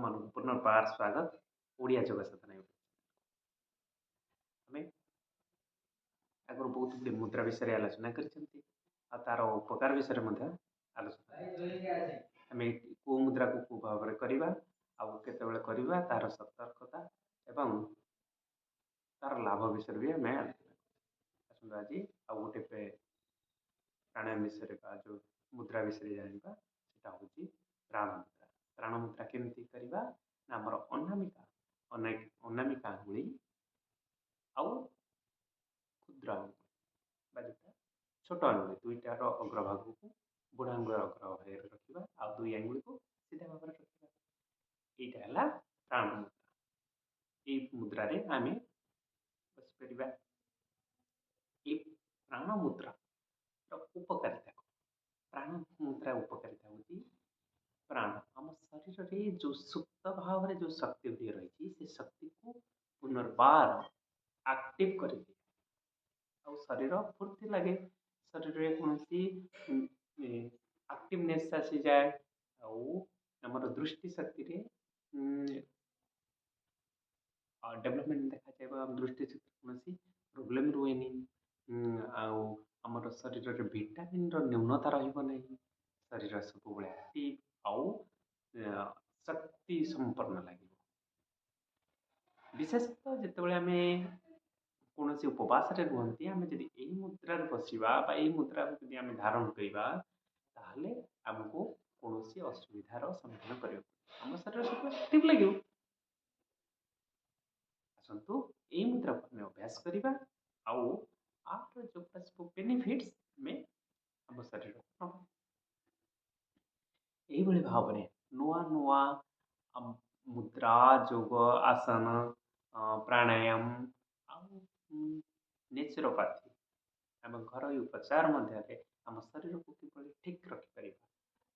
ଆପଣମାନଙ୍କୁ ପୁନର୍ବାର ସ୍ୱାଗତ ଓଡ଼ିଆ ଯୋଗ ସାଧନା ୟୁଟ୍ୟୁବ୍। ଆମେ ଆଗରୁ ବହୁତ ଗୁଡ଼ିଏ ମୁଦ୍ରା ବିଷୟରେ ଆଲୋଚନା କରିଛନ୍ତି ଆଉ ତାର ଉପକାର ବିଷୟରେ ମଧ୍ୟ ଆଲୋଚନା। ଆମେ କେଉଁ ମୁଦ୍ରାକୁ କେଉଁ ଭାବରେ କରିବା ଆଉ କେତେବେଳେ କରିବା, ତାର ସତର୍କତା ଏବଂ ତାର ଲାଭ ବିଷୟରେ ବି ଆମେ ଆଲୋଚନା କରିବା। ଆସନ୍ତୁ ଆଜି ଆଉ ଗୋଟେ ପ୍ରାଣାୟାମ ବିଷୟରେ ବା ଯେଉଁ ମୁଦ୍ରା ବିଷୟରେ ଜାଣିବା, ସେଟା ହେଉଛି ପ୍ରାଣ ମୁଦ୍ରା। ପ୍ରାଣ ମୁଦ୍ରା କେମିତି କରିବା ନା ଆମର ଅନାମିକା ଆଙ୍ଗୁଳି ଆଉ କ୍ଷୁଦ୍ର ଆଙ୍ଗୁଳି ବା ଯେଉଁଟା ଛୋଟ ଆଙ୍ଗୁଳି, ଦୁଇଟାର ଅଗ୍ରଭାଗକୁ ବୁଢ଼ା ଆଙ୍ଗୁଳିର ଅଗ୍ରଭାଗରେ ରଖିବା ଆଉ ଦୁଇ ଆଙ୍ଗୁଳିକୁ ସିଧା ଭାବରେ ରଖିବା। ଏଇଟା ହେଲା ପ୍ରାଣ ମୁଦ୍ରା। ଏଇ ମୁଦ୍ରାରେ ଆମେ ବସିପାରିବା। ଏଇ ପ୍ରାଣ ମୁଦ୍ରାର ଉପକାରିତା କ'ଣ? ପ୍ରାଣ ମୁଦ୍ରା ଉପକାରିତା ହେଉଛି ପ୍ରାଣ ଆମ ଶରୀରରେ ଯେଉଁ ସୁପ୍ତ ଭାବରେ ଯେଉଁ ଶକ୍ତି ଗୁଡ଼ିଏ ରହିଛି, ସେ ଶକ୍ତିକୁ ପୁନର୍ବାର ଆକ୍ଟିଭ କରିଦିଏ ଆଉ ଶରୀର ଫୁର୍ତ୍ତି ଲାଗେ, ଶରୀରରେ କୌଣସି ଆକ୍ଟିଭନେସ୍ ଆସିଯାଏ ଆଉ ଆମର ଦୃଷ୍ଟି ଶକ୍ତିରେ ଡେଭଲପମେଣ୍ଟ ଦେଖାଯାଏ ବା ଦୃଷ୍ଟି ଶକ୍ତିରେ କୌଣସି ପ୍ରୋବ୍ଲେମ୍ ରୁହେନି ଆଉ ଆମର ଶରୀରରେ ଭିଟାମିନ୍ର ନ୍ୟୁନତା ରହିବ ନାହିଁ। ଶରୀର ସବୁବେଳେ ଆକ୍ଟିଭ ଆଉ ଶକ୍ତି ସମ୍ପନ୍ନ ଲାଗିବ। ବିଶେଷତଃ ଯେତେବେଳେ ଆମେ କୌଣସି ଉପବାସରେ ରୁହନ୍ତି, ଆମେ ଯଦି ଏଇ ମୁଦ୍ରାରେ ବସିବା ବା ଏଇ ମୁଦ୍ରାକୁ ଯଦି ଆମେ ଧାରଣ କରିବା, ତାହେଲେ ଆମକୁ କୌଣସି ଅସୁବିଧାର ସମ୍ମୁଖୀନ କରିବାକୁ, ଆମ ଶରୀର ସବୁବେଳେ ଆକ୍ଟିଭ ଲାଗିବ। ଆସନ୍ତୁ ଏଇ ମୁଦ୍ରାକୁ ଆମେ ଅଭ୍ୟାସ କରିବା ଆଉ ଆର ଯେଉଁଟା ସବୁ ବେନିଫିଟ୍ସ ଆମେ ଆମ ଶରୀରକୁ ନେବା। ଏଇଭଳି ଭାବରେ ନୂଆ ନୂଆ ମୁଦ୍ରା, ଯୋଗ, ଆସନ, ପ୍ରାଣାୟାମ ଆଉ ନେଚୁରୋପାଥି, ଆମ ଘରୋଇ ଉପଚାର ମଧ୍ୟରେ ଆମ ଶରୀରକୁ କିଭଳି ଠିକ୍ ରଖିପାରିବା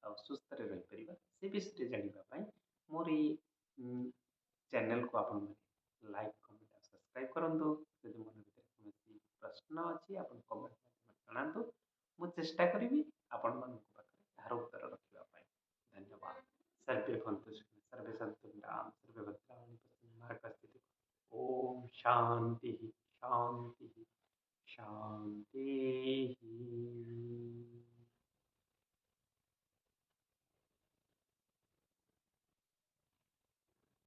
ଆଉ ସୁସ୍ଥରେ ରହିପାରିବା, ସେ ବିଷୟରେ ଜାଣିବା ପାଇଁ ମୋର ଏଇ ଚ୍ୟାନେଲକୁ ଆପଣମାନେ ଲାଇକ୍, କମେଣ୍ଟ ଆଉ ସବସ୍କ୍ରାଇବ୍ କରନ୍ତୁ। ଯଦି ମନ ଭିତରେ କୌଣସି ପ୍ରଶ୍ନ ଅଛି, ଆପଣ କମେଣ୍ଟ ମାଧ୍ୟମରେ ଜଣାନ୍ତୁ। ମୁଁ ଚେଷ୍ଟା କରିବି ଆପଣମାନଙ୍କ ପାଖରେ ତାହାର ଉତ୍ତର ରଖିବା ପାଇଁ। ଧନ୍ୟବାଦ। ସର୍ବେ ଭବନ୍ତୁ ସୁଖିନଃ, ସର୍ବେ ସନ୍ତୁ ନିରାମୟାଃ, ସର୍ବେ ଭଦ୍ରାଣୀ ପଶ୍ୟନ୍ତୁ, ମା କଶ୍ଚିत्। ଓମ୍ ଶାନ୍ତି ଶାନ୍ତି ଶାନ୍ତି।